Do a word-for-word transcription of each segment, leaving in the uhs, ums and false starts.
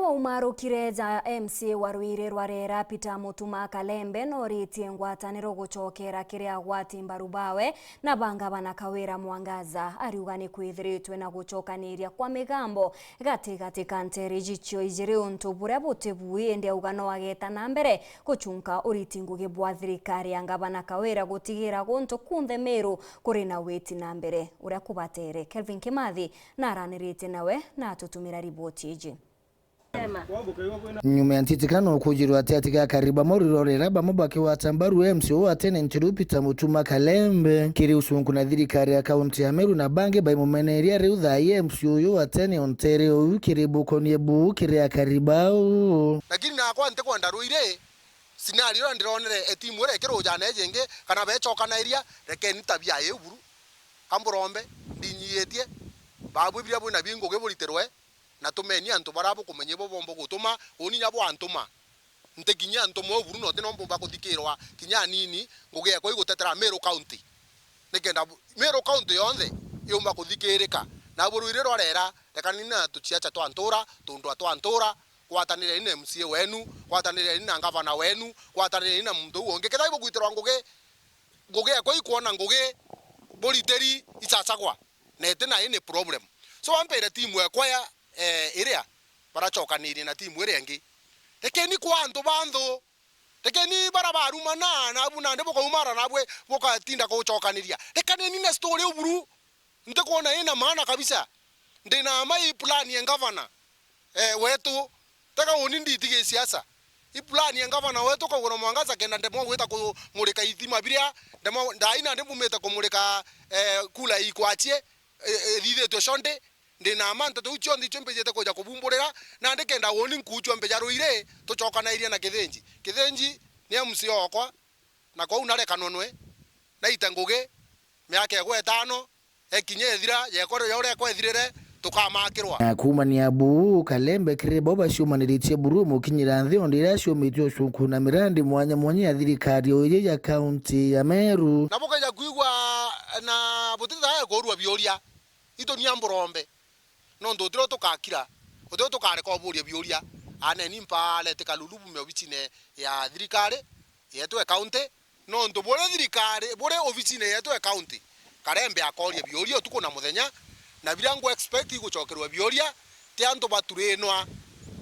Umarukire ja M C A wa Ruiri rwa Rera, Peter Mutuma Kalembe, noritie ngwataniro gucokera kiri agwati mbaru bawe na ba ngavana Kawira Mwangaza. Ariuga ni kwithiritwe na gucokaniria kwa migambo gatigati ka nteere icio ijiri untu buria buti bui, indi auga no ageta na mbere gucunka uriti ngugi bwa thirikari ya ngavana Kawira gutigira guntu kunthe Meru kuri na witi na mbere uria kubatere. Kelvin Kimathi naraniritie nawe na atutumira riboti iji. Nyuma ya ntitikano kujirwa ati ati ga Kariba Moriro Rera, bamwe bakigwata mbaru M C A wa tene ntiru Peter Mutuma Kalembe kiri ucunku na thirikari ya kaunti ya Meru, na bangi baimumeneria. Riu thaa ii M C A uyu wa tene ontere uyu kiri bukonie buu kiri akari bau. Lakini nakwa ntikwenda Ruiri scenario iria ndironere e timu iria ikirujana iji ingi kana becokanairia, rekeni tabia ii buru. Kamburombe, ndinyiitie, babwi biria bwina bi ngugi buritirwe, na tumeni antu baria bukumenya ibo bomba gutuma, uni inya bwantuma. Ntikinyia antu mwe buru, na uti no mbumba kuthikirwa kinya anini, ngugi ekwa igutetera Meru County. Nikenda bu-, Meru County yonthe yumba kuthikirika. Na buru iri rwa Rera, rekani na tuciaca twa ntura, tundwa twa ntura, gwatanireni na M C A wenu, gwatanireni na ngavana wenu, gwatanireni na muntu uu ungi. Kethira ibugwitirwa ngugi, ngugi ekwa ikwona ngugi buritiri icacagwa, na iti na any problem. So, ampire timu ekwa ya, eh, iria baracokanirie na timu iria ingi. Rekeni kwa antu ba nthu. Rekeni bara barumana, nabu nandi bukaumara, nabwe bukatinda gucokaniria. Rekaneni na story uburu. Ntikwona ina maana kabisa. Ndina ma i plan ya ngavana, eh, wetu. Tega uni nditigi siasa. I plan ya ngavana wetu Kawira Mwangaza kenda ndemwa gwita kumurika ithima biria, ndemwa, ndaina ndi mbumite kumurika, eh, kula ikwachie, eh, eh, ithithitwe cionthe. Ndina ma nteto iu cionthe icio mbijite kuja kubumburira, nandi kenda uni nkuchwa mbeja Ruiri, tucokanairie na Kithinji. Kithinji ni M C A okwa, na kwou narekanwe nwe, naite ngugi, miaka egwe itano, ekinya ethira, yekore ya uria ekwethirire, tukamakirwa. Na kuumania buu, Kalembe kiri bo baciumaniritie buru mukinyira nthi onde iria ciumitie ucunku na mirandi mwanya mwanya ya thirikari uyu ya kaunti ya Meru. Na bukeja kwigua na butithae kurua biuria, itu ni amburombe. Nontu utiro tukakira, utiro tukareka uburia biuria, aneni mpale tikalulu bume obicine ya thirikari yetu e county, nontu buri thirikari, buri obicine yetu e county, Kalembe akoria biuria utuku na muthenya, na biria ngu expect igucokerwa biuria, ti antu baturinwa,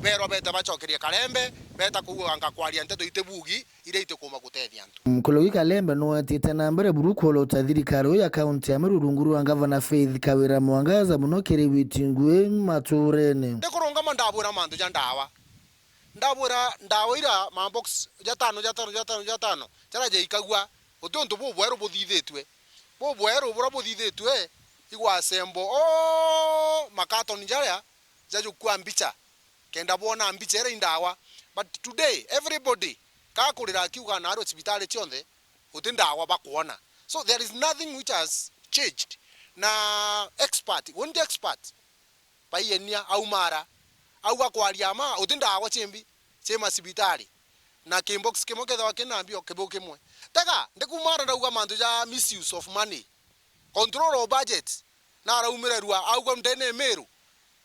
berwa bete bacokerie Kalembe, beta kuuga anga kwaria nteto itibugi, iria itikuuma gutethia antu. Nkuruki Kalembe nuetite na mbere buru kuolota thirikari uyu ya kaunti ya Meru rungu rwa ngavana Faith Kawira Mwangaza, muno kiri witi ngui maturene. Ndikurungama ndabwira mantu ja ndawa. Ndabwira ndawa ira mabox jatano, jatano, jatano, jatano, jaria jaikagua, uti untu bubweru buthithitue. Bubweru buria buthithitue, igwasembo o makatoni jaria jajukua mbicha. Kenda bwona mbicha iria i ndawa. But today, everybody kakurira akiuga narua cibitari cionthe, uti ndawa bakwona. So there is nothing which has changed. Na expert, uni ti expert, baienia aumara, auga kwaria ma, uti ndawa cimbi ci macibitari. Na kibox kimwe kethagwa kina mbio kibu kimwe. Tega, ndikumara ndauga mantu ja misuse of money, control of budget. Naraumire rua, auga ndene Meru,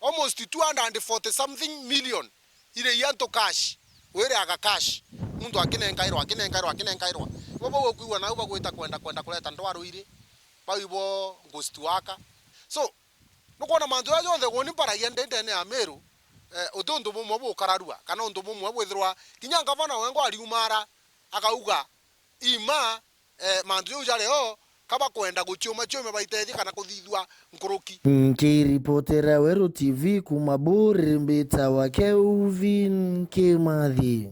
almost two hundred and forty something million iri i antu cash, wiriaga cash, muntu akinenkairwa, akinenkairwa, akinenkairwa. Ibo bau ukwigua nau bagwita kwenda, kwenda kureta ndwaro iri, bau ibo ghost worker. So, nukwona mantu jaja jonthe guni mbaragia ndi ndene ya Meru, eh, uti untu bumwe bukararua, kana untu bumwe bwithirwa kinya ngavana wengwa ariumara, akauga, ima, eh, mantu jau jari o, ka bakwenda guciuma ciume baitethie kana kuthithua nkuruki. Nkiripotera Weru T V kuuma Buri, mbitawa Kelvin Kimathi.